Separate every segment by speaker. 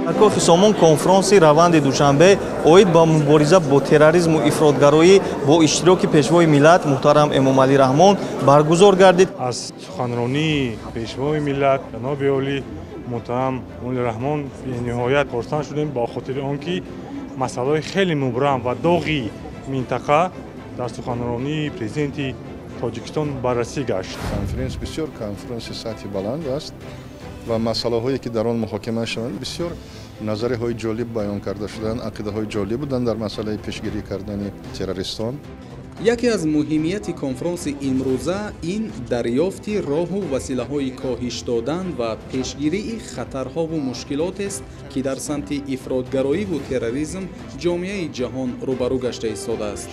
Speaker 1: Дар Кохи Сомон конфронси раванди Душанбе оид ба мубориза бо терроризму ифротгароӣ бо иштироки Пешвои миллат муҳтарам Эмомалӣ Раҳмон баргузор гардид.
Speaker 2: Аз суханронии Пешвои миллат ҷаноби олӣ муҳтарам Эмомалӣ Раҳмон бениҳоят хурсанд шудем, ба хотири он ки масъалаҳои хеле мубрам ва доғи минтақа дар суханронии президенти Тоҷикистон баррасӣ гашт.
Speaker 3: Конференс бисёр конференси сатҳи баланд аст ва масъалаҳое ки дар он муҳокима шаванд, бисёр назарияҳои ҷолиб баён карда шуданд, ақидаҳои ҷолиб буданд дар масъалаи пешгирӣ кардани террористон.
Speaker 4: Яке аз муҳимияти конфронси имрӯза ин дарёфти роҳу василаҳои коҳиш додан ва пешгирии хатарҳову мушкилотест, ки дар самти ифротгароиву терроризм ҷомеаи ҷаҳон рӯбарӯ гашта истодааст.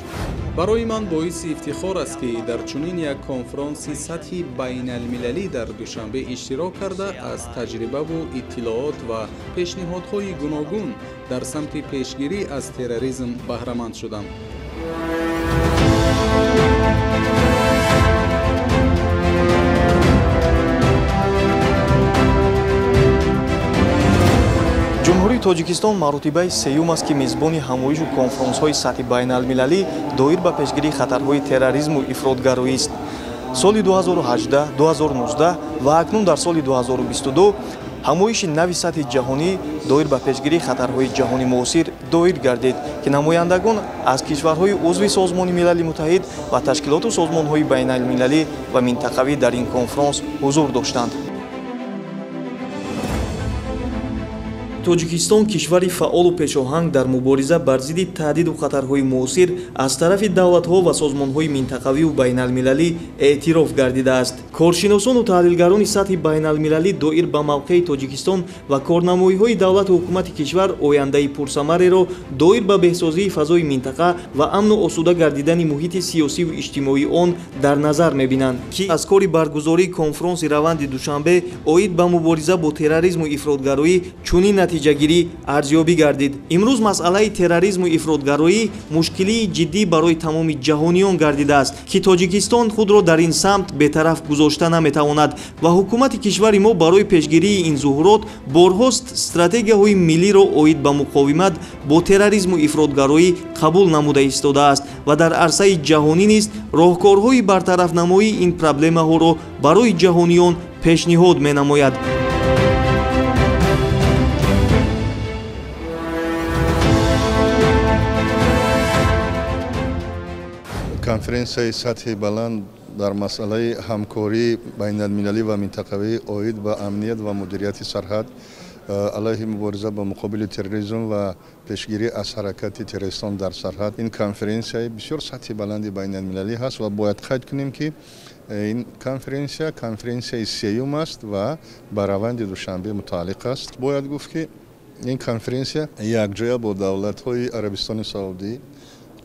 Speaker 4: Барои ман боиси ифтихор аст, ки дар чунин як конфронси сатҳи байналмилалӣ дар Душанбе иштирок карда, аз таҷрибаву иттилоот ва пешниҳодҳои гуногун дар самти пешгирӣ аз терроризм баҳраманд шудам.
Speaker 1: Ҷумҳурии Тоҷикистон маротибаи сеюм аст, ки мизбони ҳамоишу конфронсҳои сатҳи байналмилалӣ доир ба пешгирии хатарҳои терроризму ифротгароист. Соли 2018, 2019 ва акнун дар соли 2022 ҳамоиши нави сатҳи ҷаҳонӣ доир ба пешгирии хатарҳои ҷаҳони муосир доир гардид, ки намояндагон аз кишварҳои узви Созмони Милали Муттаҳид ва ташкилоту созмонҳои байналмилалӣ ва минтақавӣ дар ин конфронс ҳузур доштанд. Тоҷикистон кишвари фаъолу пешоҳанг дар мубориза бар зидди таҳдиду хатарҳои муосир аз тарафи давлатҳо ва созмонҳои минтақавию байналмилалӣ эътироф гардидааст. Коршиносону таҳлилгарони сатҳи байналмилалӣ доир ба мавқеи Тоҷикистон ва корнамоиҳои давлату ҳукумати кишвар ояндаи пурсамареро доир ба беҳсозии фазои минтақа ва амну осуда гардидани муҳити сиёсиву иҷтимоии он дар назар мебинанд, ки аз кори баргузории конфронси раванди Душанбе оид ба мубориза бо терроризму ифротгароӣ чунин натиҷагирӣ арзёбӣ гардид. Имрӯз масъалаи терроризму ифротгароӣ мушкилии ҷиддӣ барои тамоми ҷаҳониён гардидааст, ки Тоҷикистон худро дар ин самт бетараф гузошта наметавонад ва ҳукумати кишвари мо барои пешгирии ин зуҳурот борҳо стратегияҳои миллиро оид ба муқовимат бо терроризму ифротгароӣ қабул намуда истодааст ва дар арсаи ҷаҳонӣ низ роҳкорҳои бартарафнамоии ин проблемаҳоро барои ҷаҳониён пешниҳод менамояд.
Speaker 3: Конференсияи сатҳи баланд дар масъалаи ҳамкории байналмилалӣ ва минтақавӣ оид ба амният ва мудирияти сарҳад алайҳи мубориза ба муқобили терроризм ва пешгирӣ аз ҳаракати террористон дар сарҳад, ин конференсияи бисёр сатҳи баланди байналмилалӣ ҳаст ва бояд қайд кунем, ки ин конференсия конференсияи сеюм аст ва ба раванди Душанбе мутааллиқ аст. Бояд гуфт, ки ин конференсия якҷоя бо давлатҳои Арабистони Саудӣ,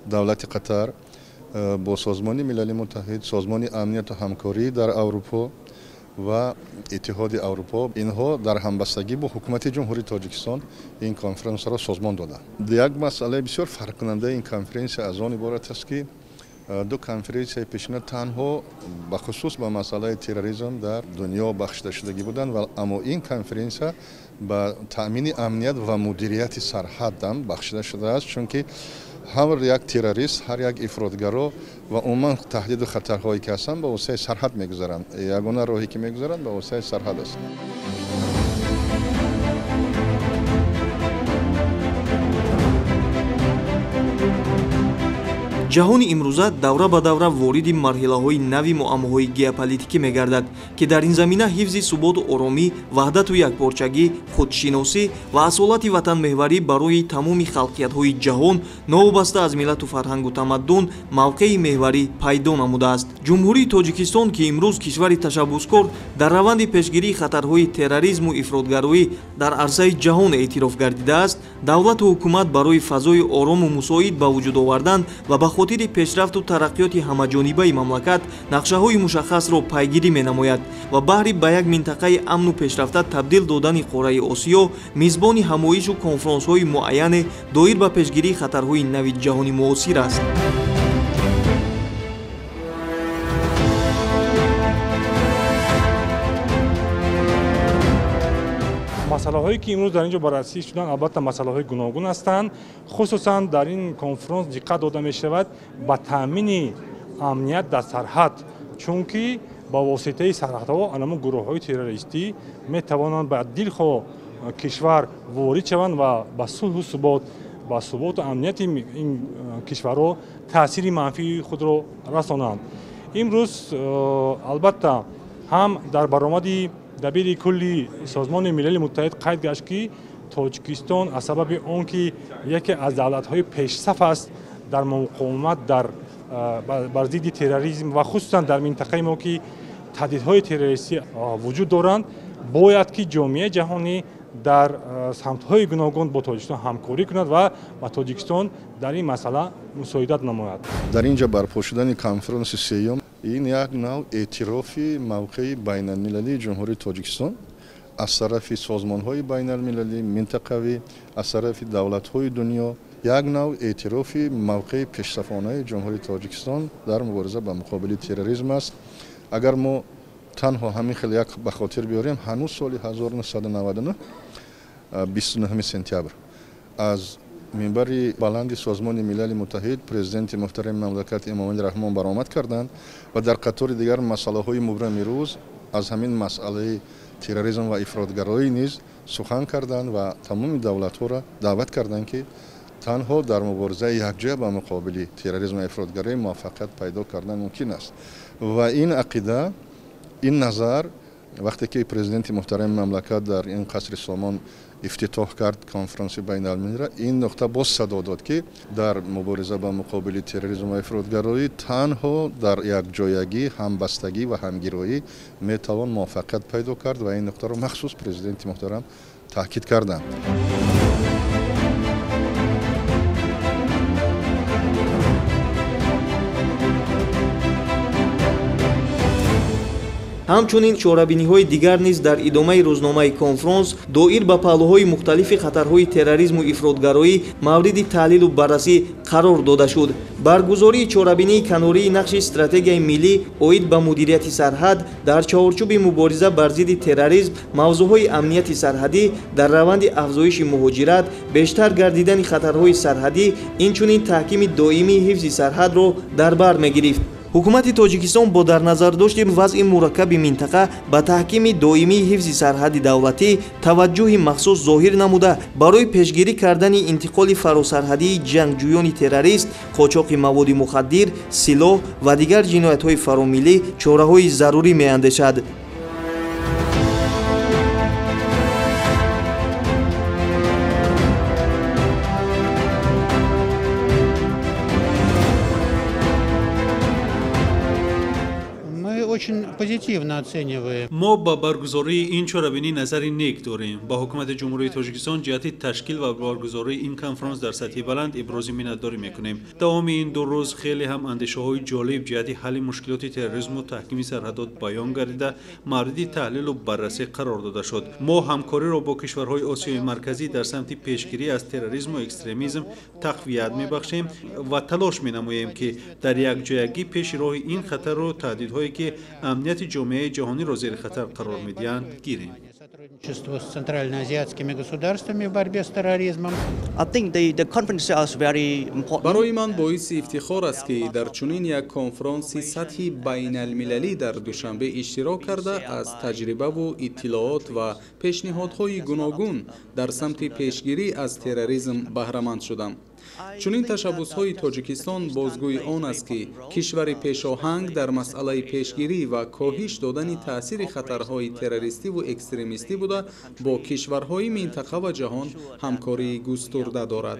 Speaker 3: давлати Қатар, бо Созмони Милали Муттаҳид, Созмони амнияту ҳамкорӣ дар Аврупо ва Иттиҳоди Аврупо, инҳо дар ҳамбастагӣ бо ҳукумати Ҷумҳурии Тоҷикистон ин конференсияро созмон доданд. Як масъалаи бисёр фарқкунандаи ин конференсия аз он иборат аст, ки ду конференсияи пешина танҳо бахусус ба масъалаи терроризм дар дунё бахшида шудагӣ буданд, аммо ин конференсия ба таъмини амният ва мудирияти сарҳадам бахшида шудааст, чунки ҳар як террорист, ҳар як ифротгаро ва умуман таҳдиду хатарҳое ки ҳастанд, ба воситаи сарҳад мегузаранд. Ягона роҳе ки мегузаранд, ба воситаи сарҳад аст.
Speaker 1: Ҷаҳони имрӯза давра ба давра вориди марҳилаҳои нави муаммоҳои геополитикӣ мегардад, ки дар ин замина ҳифзи суботу оромӣ, ваҳдату якпорчагӣ, худшиносӣ ва асолати ватанмеҳварӣ барои тамоми халқиятҳои ҷаҳон новобаста аз миллату фарҳангу тамаддун мавқеи меҳварӣ пайдо намудааст. Ҷумҳурии Тоҷикистон, ки имрӯз кишвари ташаббускор дар раванди пешгирии хатарҳои терроризму ифротгароӣ дар арсаи ҷаҳон эътироф гардидааст, давлату ҳукумат барои фазои орому мусоид ба вуҷуд овардан ва ба хотири пешрафту тараққиёти ҳамаҷонибаи мамлакат нақшаҳои мушаххасро пайгирӣ менамояд ва баҳри ба як минтақаи амну пешрафта табдил додани қораи Осиё мизбони ҳамоишу конфронсҳои муайяне доир ба пешгирии хатарҳои нави ҷаҳони муосир аст.
Speaker 2: Масъалаҳое ки имрӯз дар ин ҷо баррасӣ шуданд, албатта масъалаҳои гуногун ҳастанд. Хусусан дар ин конфронс диққат дода мешавад ба таъмини амният дар сарҳад, чунки ба воситаи сарҳадҳо анамун гурӯҳҳои террористӣ метавонанд ба дилхоҳ кишвар ворид шаванд ва ба сулҳу субот, ба суботу амнияти ин кишварҳо таъсири манфии худро расонанд. Имрӯз албатта ҳам дар баромади дабири кулли Созмони Милали Муттаҳид қайд гашт, ки Тоҷикистон аз сабаби он ки яке аз давлатҳои пешсаф аст дар муқовимат бар зидди терроризм ва хусусан дар минтақаи мо ки таҳдидҳои террористӣ вуҷуд доранд, бояд ки ҷомеаи ҷаҳонӣ дар самтҳои гуногун бо Тоҷикистон ҳамкорӣ кунад ва ба Тоҷикистон дар ин масъала мусоидат намояд.
Speaker 3: Дар ин ҷо барпо шудани конфронси сеюм ин як нав эътирофи мавқеи байналмилалии Ҷумҳурии Тоҷикистон аз тарафи созмонҳои байналмилалӣ, минтақавӣ, аз тарафи давлатҳои дунё, як нав эътирофи мавқеи пешсафонаи Ҷумҳурии Тоҷикистон дар мубориза ба муқобили терроризм аст. Агар мо танҳо ҳамин хел як ба хотир биёрем, ҳанӯз соли 1999 29 сентябр аз минбари баланди Созмони Милали Муттаҳид президенти муҳтарами мамлакат Эмомалӣ Раҳмон баромад карданд ва дар қатори дигар масъалаҳои мубрами рӯз аз ҳамин масъалаи терроризм ва ифротгароӣ низ сухан карданд ва тамоми давлатҳоро даъват карданд, ки танҳо дар муборизаи якҷоя ба муқобили терроризм ва ифротгароӣ муваффақият пайдо кардан мумкин аст. Ва ин ақида, ин назар вақте ки президенти муҳтарами мамлакат дар ин қасри Сомон ифтитоҳ кард конфронси байналмилалиро, ин нуқта боз садо дод, ки дар мубориза ба муқобили терроризм ва ифротгароӣ танҳо дар якҷоягӣ, ҳамбастагӣ ва ҳамгироӣ метавон муваффақият пайдо кард ва ин нуқтаро махсус президенти муҳтарам таъкид карданд.
Speaker 1: Ҳамчунин чорабиниҳои дигар низ дар идомаи рӯзномаи конфронс доир ба паҳлӯҳои мухталифи хатарҳои терроризму ифротгароӣ мавриди таҳлилу баррасӣ қарор дода шуд. Баргузории чорабинии канории нақши стратегияи миллӣ оид ба мудирияти сарҳад дар чаҳорчӯби мубориза бар зидди терроризм, мавзӯъҳои амнияти сарҳадӣ дар раванди афзоиши муҳоҷират, бештар гардидани хатарҳои сарҳадӣ, инчунин таҳкими доимии ҳифзи сарҳадро дар бар мегирифт. Ҳукумати Тоҷикистон бо дар назардошти вазъи мураккаби минтақа ба таҳкими доимии ҳифзи сарҳади давлатӣ таваҷҷӯҳи махсус зоҳир намуда, барои пешгирӣ кардани интиқоли фаросарҳадии ҷангҷӯёни террорист, қочоқи маводи мухаддир, силоҳ ва дигар ҷиноятҳои фаромиллӣ чораҳои зарурӣ меандешад.
Speaker 5: Мо ба баргузории ин чорабинӣ назари нек дорем. Ба ҳукумати Ҷумҳурии Тоҷикистон ҷиҳати ташкил ва баргузории ин конфронс дар сатҳи баланд ибрози миннатдорӣ мекунем. Давоми ин ду рӯз хеле ҳам андешаҳои ҷолиб ҷиҳати ҳалли мушкилоти терроризму таҳкими сарҳадот баён гардида, мавриди таҳлилу баррасӣ қарор дода шуд. Мо ҳамкориро бо кишварҳои Осиёи Марказӣ дар самти пешгирӣ аз терроризму экстремизм тақвият мебахшем ва талош менамоем, ки дар якҷоягӣ пеши роҳи ин хатару таҳдидҳое ки амнияти ҷомеаи ҷаҳониро зери хатар қарор медиҳанд, гирем.
Speaker 4: Барои ман боиси ифтихор аст, ки дар чунин як конфронси сатҳи байналмилалӣ дар Душанбе иштирок карда, аз таҷрибаву иттилоот ва пешниҳодҳои гуногун дар самти пешгирӣ аз терроризм баҳраманд шудам. Чунин ташаббусҳои Тоҷикистон бозгӯи он аст, ки кишвари пешоҳанг дар масъалаи пешгирӣ ва коҳиш додани таъсири хатарҳои террористиву экстремистӣ буда, бо кишварҳои минтақа ва ҷаҳон ҳамкории густурда дорад.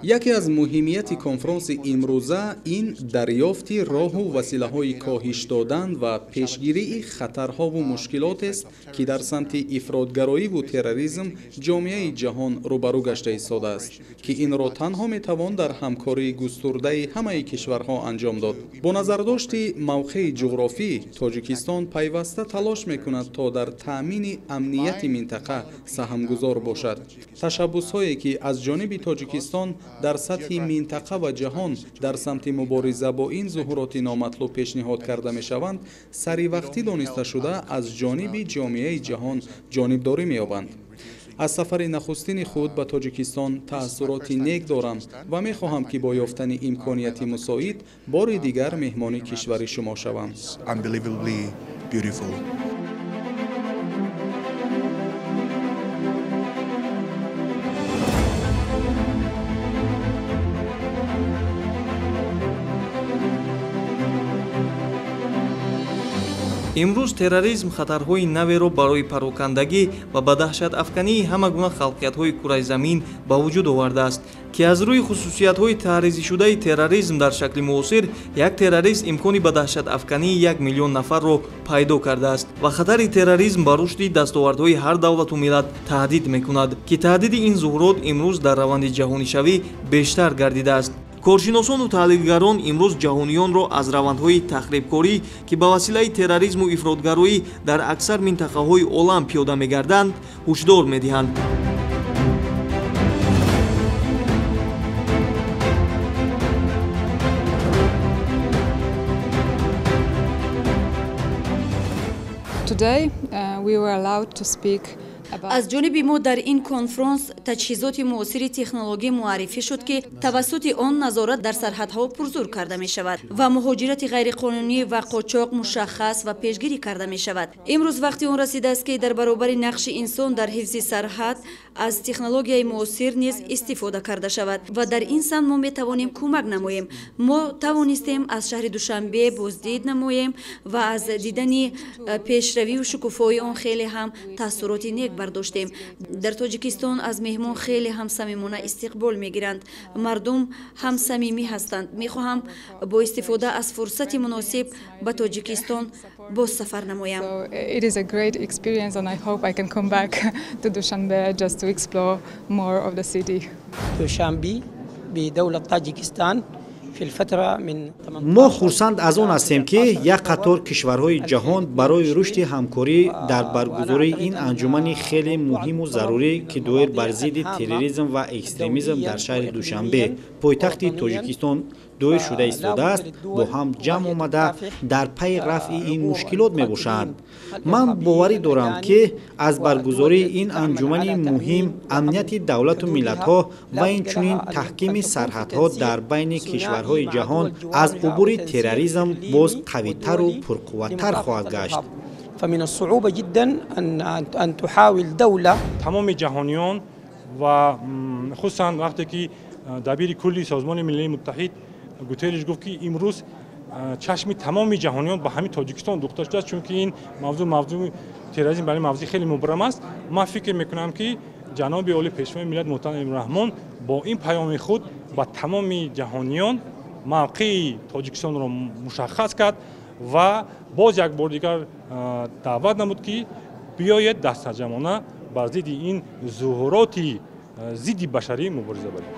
Speaker 4: Яке аз муҳимияти конфронси имрӯза ин дарёфти роҳу василаҳои коҳиш додан ва пешгирии хатарҳову мушкилотест, ки дар самти ифротгароиву терроризм ҷомеаи ҷаҳон рӯбарӯ гашта истодааст, ки инро танҳо метавон дар ҳамкории густурдаи ҳамаи кишварҳо анҷом дод. Бо назардошти мавқеи ҷуғрофӣ, Тоҷикистон пайваста талош мекунад, то дар таъмини амнияти минтақа саҳмгузор бошад. Ташаббусҳое, ки аз ҷониби Тоҷикистон Тоҷикистон дар сатҳи минтақа ва ҷаҳон дар самти мубориза бо ин зуҳуроти номатлуб пешниҳод карда мешаванд, саривақтӣ дониста шуда аз ҷониби ҷомеаи ҷаҳон ҷонибдорӣ меёбанд. Аз сафари нахустини худ ба Тоҷикистон таассуроти нек дорам ва мехоҳам, ки бо ёфтани имконияти мусоид бори дигар меҳмони кишвари шумо шавам.
Speaker 1: Имрӯз терроризм хатарҳои наверо барои парокандагӣ ва ба даҳшатафкании ҳама гуна халқиятҳои кураи замин ба вуҷуд овардааст, ки аз рӯи хусусиятҳои таъризишудаи терроризм дар шакли муосир як террорист имкони ба даҳшатафкании 1 миллион нафарро пайдо кардааст ва хатари терроризм ба рушди дастовардҳои ҳар давлату миллат таҳдид мекунад, ки таҳдиди ин зуҳурот имрӯз дар раванди ҷаҳонишавӣ бештар гардидааст. Коршиносону таҳлилгарон имрӯз ҷаҳониёнро аз равандҳои тахрибкорӣ, ки ба василаи терроризму ифротгароӣ дар аксар минтақаҳои олам пиёда мегарданд, ҳушдор медиҳанд.
Speaker 6: Today, we were allowed to speak.
Speaker 7: Аз ҷониби мо дар ин конфронс таҷҳизоти муосири технологӣ муаррифӣ шуд, ки тавассути он назорат дар сарҳадҳо пурзур карда мешавад ва муҳоҷирати ғайриқонунӣ ва қочоқ мушаххас ва пешгирӣ карда мешавад. Имрӯз вақти он расидааст, ки дар баробари нақши инсон дар ҳифзи сарҳад аз технологияи муосир низ истифода карда шавад ва дар ин самт мо метавонем кӯмак намоем. Мо тавонистем аз шаҳри Душанбе боздид намоем ва аз дидани пешравию шукуфоии он хеле ҳам таассуроти нек бардоштем. Дар Тоҷикистон аз меҳмон хеле ҳам самимона истиқбол мегиранд. Мардум ҳам самимӣ ҳастанд. Мехоҳам бо истифода аз фурсати муносиб ба Тоҷикистон боз сафар намоям.
Speaker 6: It is a great experience and I hope I can come back to Dushanbe just to explore more of the city.
Speaker 8: Dushanbe بدولة تاجيكستان.
Speaker 9: Мо хурсанд аз он ҳастем, ки як қатор кишварҳои ҷаҳон барои рушди ҳамкорӣ дар баргузории ин анҷумани хеле муҳиму зарурӣ, ки доир бар зидди терроризм ва экстремизм дар шаҳри Душанбе, пойтахти Тоҷикистон, доир шуда истодааст, бо ҳам ҷамъ омада дар пайи рафъи ин мушкилот мебошанд. Ман боварӣ дорам, ки аз баргузории ин анҷумани муҳим амнияти давлату миллатҳо ва инчунин таҳкими сарҳадҳо дар байни кишварҳои ҷаҳон аз убури терроризм боз қавитару пурқувваттар хоҳад гашт.
Speaker 2: Тамоми ҷаҳониён ва хусусан вақте ки дабири кулли Созмони Милалии Муттаҳид Гутерриш гуфт, ки имрӯз чашми тамоми ҷаҳониён ба ҳамин Тоҷикистон духта шудааст, чунки ин мавзӯъ терроризм барои мавзӯи хеле мубрам аст. Ман фикр мекунам, ки ҷаноби олӣ пешвои миллат муҳтарам Эмомалӣ Раҳмон бо ин паёми худ ба тамоми ҷаҳониён мавқеи Тоҷикистонро мушаххас кард ва боз як бор дигар даъват намуд, ки биёед дастаҷамъона бар зидди ин зуҳуроти зидди башарӣ мубориза барем.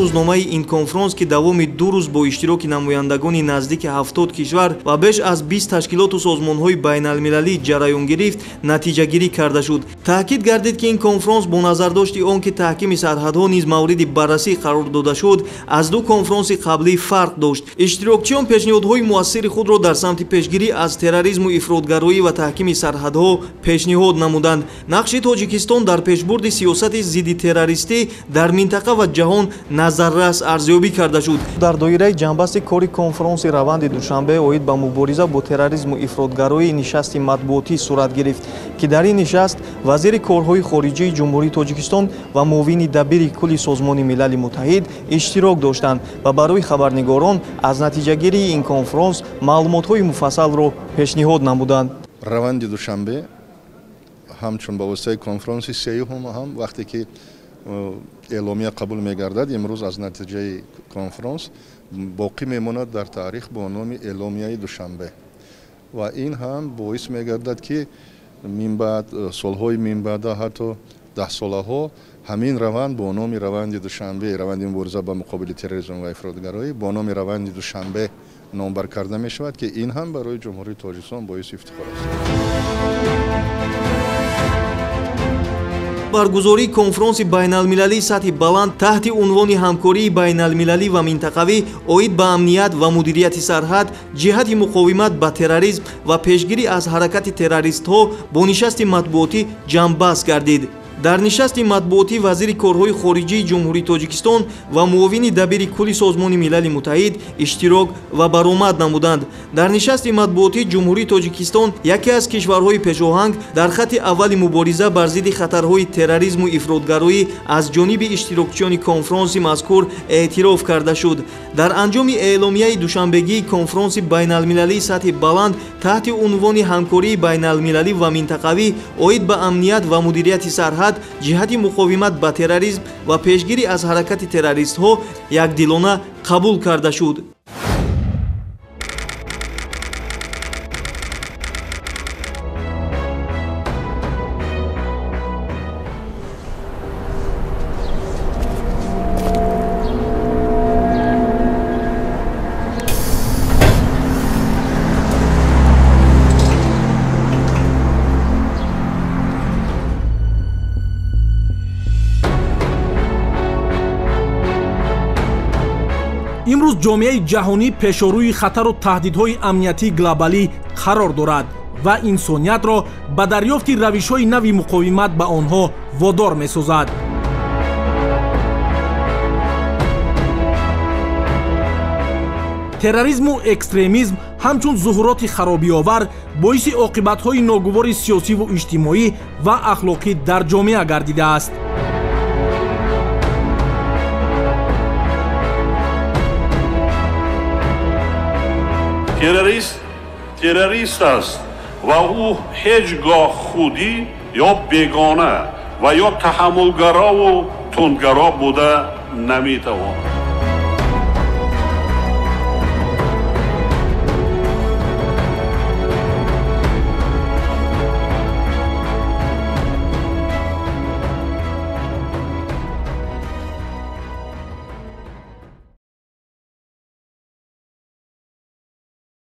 Speaker 1: Рӯзномаи ин конфронс, ки давоми 2 рӯз бо иштироки намояндагони наздики 70 кишвар ва беш аз 20 ташкилоту созмонҳои байналмилалӣ ҷараён гирифт, натиҷагирӣ карда шуд. Таъкид гардид, ки ин конфронс бо назардошти он ки таҳкими сарҳадҳо низ мавриди баррасӣ қарор дода шуд, аз 2 конфронси қаблӣ фарқ дошт. Иштирокчиён пешниҳодҳои муассири худро дар самти пешгирӣ аз терроризму ифротгароӣ ва таҳкими сарҳадҳо пешниҳод намуданд. Нақши Тоҷикистон дар пешбурди сиёсати зиддитеррористӣ дар минтақа ва ҷаҳон назаррас арзёбӣ карда шуд. Дар доираи ҷанбасти кори конфронси раванди Душанбе оид ба мубориза бо терроризму ифротгароӣ нишасти матбуотӣ сурат гирифт, ки дар ин нишаст вазири корҳои хориҷии Ҷумҳурии Тоҷикистон ва муовини дабири кулли Созмони Милали Муттаҳид иштирок доштанд ва барои хабарнигорон аз натиҷагирии ин конфронс маълумотҳои муфассалро пешниҳод намуданд.
Speaker 3: Раванди Душанбе ҳамчун ба воситаи конфронси сеюм ҳам вақте ки эъломия қабул мегардад, имрӯз аз натиҷаи конфронс боқӣ мемонад дар таърих бо номи эъломияи Душанбе ва ин ҳам боис мегардад, ки минбаъд солҳои минбаъда ҳатто даҳсолаҳо ҳамин раванд бо номи раванди Душанбе, раванди мубориза ба муқобили терроризм ва ифротгароӣ бо номи раванди Душанбе номбар карда мешавад, ки ин ҳам барои Ҷумҳурии Тоҷикистон боиси ифтихор аст.
Speaker 1: Баргузории конфронси байналмилалии сатҳи баланд таҳти унвони ҳамкории байналмилалӣ ва минтақавӣ оид ба амният ва мудирияти сарҳад ҷиҳати муқовимат ба терроризм ва пешгирӣ аз ҳаракати террористҳо бо нишасти матбуотӣ ҷамъбаст гардид. Дар нишасти матбуотӣ вазири корҳои хориҷии Ҷумҳурии Тоҷикистон ва муовини дабири кулли Созмони Милали Муттаҳид иштирок ва баромад намуданд. Дар нишасти матбуотӣ Ҷумҳурии Тоҷикистон яке аз кишварҳои пешоҳанг дар хатти аввали мубориза бар зидди хатарҳои терроризму ифротгароӣ аз ҷониби иштирокчиёни конфронси мазкур эътироф карда шуд. Дар анҷоми эъломияи душанбегии конфронси байналмилалии сатҳи баланд таҳти унвони ҳамкории байналмилалӣ ва минтақавӣ оид ба амният ва мудирияти сарҳад ҷиҳати муқовимат ба терроризм ва пешгирӣ аз ҳаракати террористҳо якдилона қабул карда шуд.
Speaker 10: Имрӯз ҷомеаи ҷаҳонӣ пешорӯи хатару таҳдидҳои амниятии глобалӣ қарор дорад ва инсониятро ба дарёфти равишҳои нави муқовимат ба онҳо водор месозад. Терроризму экстремизм ҳамчун зуҳуроти харобиовар боиси оқибатҳои ногувори сиёсиву иҷтимоӣ ва ахлоқӣ дар ҷомеа гардидааст.
Speaker 11: Террорист террорист аст ва ӯ ҳеҷ гоҳ худӣ ё бегона ва ё таҳаммулгарову тундгаро буда наметавонад.